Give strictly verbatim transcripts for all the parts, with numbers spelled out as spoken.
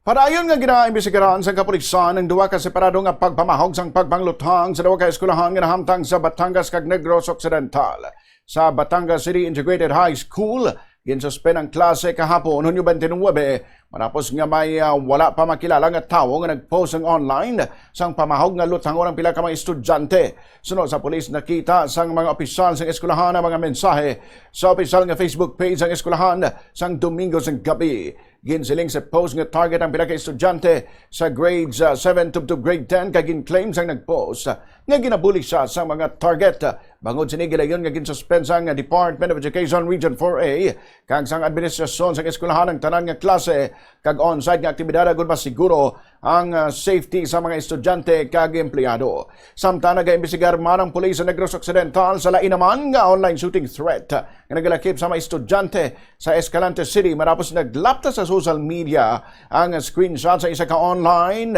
Padayon nga ginaimbestigaran sang kapulisan ang duha ka separado nga pagpamahog sang pagpangluthang sa duha ka eskwelahan nga nahamtang sa Batangas kag Negros Occidental. Sa Batangas City Integrated High School, ginsuspend ang klase kahapon, Hunyo twenty-nine, matapos nga may, ah, wala pa makilala nga tawo nga nag-post sang online sang pamahog nga luthangon ang pila ka mga estudyante. Suno sa pulis, nakita sang mga opisyal sang eskwelahan ang mga mensahe sa opisyal nga Facebook page sang eskwelahan sang Domingo sang gabi. Ginsiling sa post nga target ang pila ka estudyante sa grades, ah, seven tubtob grade ten, kag gin-claim sang nag-post, ah, nga ginabuli siya sa mga target. Bangod sini, gilayon nga ginsuspend sang Department of Education Region four A kag sang administrasyon sang eskwelahan ang tanan nga klase kag on-site nga aktibidad, agud masiguro ang, ah, safety sa mga estudyante kag empleyado. Samtang nagaimbestigar man ang pulis sa Negros Occidental sa lain naman nga online shooting threat nga nagalakip sa mga estudyante sa Escalante City, matapos naglapta sa social media ang screenshot sa isa ka online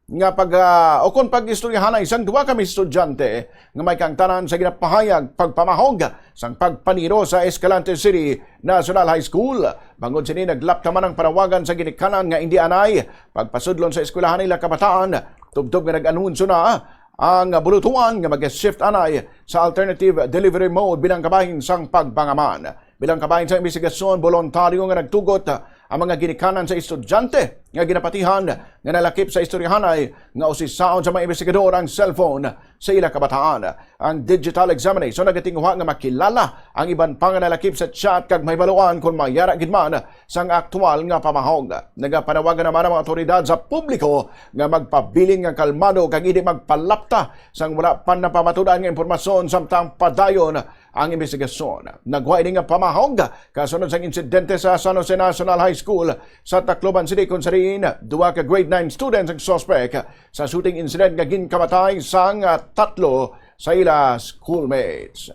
nga pag, ah, ukon pag-istoryahanay sang duha ka mga estudyante nga may kaangtanan sa ginapahayag pagpamahog sang pagpaniro sa Escalante City National High School. Bangod sini, naglapta man ang panawagan sa ginikanan nga indi anay pagpasudlon sa eskwelahan ila kabataan, tubtob nga nag-anunsyo na ang bulutuan nga mag-shift anay sa alternative delivery mode bilang kabahin sang pagpangaman. Bilang kabahin sang imbestigasyon, boluntaryo nga nagtugot ang mga ginikanan sa estudyante nga ginapatihan nga nalakip sa istoryahanay nga usisaon sa mga investigador ang cellphone sa ila kabataan. Ang digital examination nagatinguha nga makilala ang iban pa nga nalakip sa chat kag mahibaluan kon may ara gid man sang aktual nga pamahog. Nagapanawagan naman ang mga awtoridad sa publiko nga magpabilin nga kalmado kag indi magpalapta sang wala pa napamatud-an nga impormasyon samtang padayon ang imbestigasyon. Nagwa ini nga pamahog kasunod sang insidente sa San Jose National High School sa Tacloban City, kun sa diin duha ka grade nine students ang suspek sa shooting incident nga ginkamatay sang, ah, tatlo sa ila schoolmates.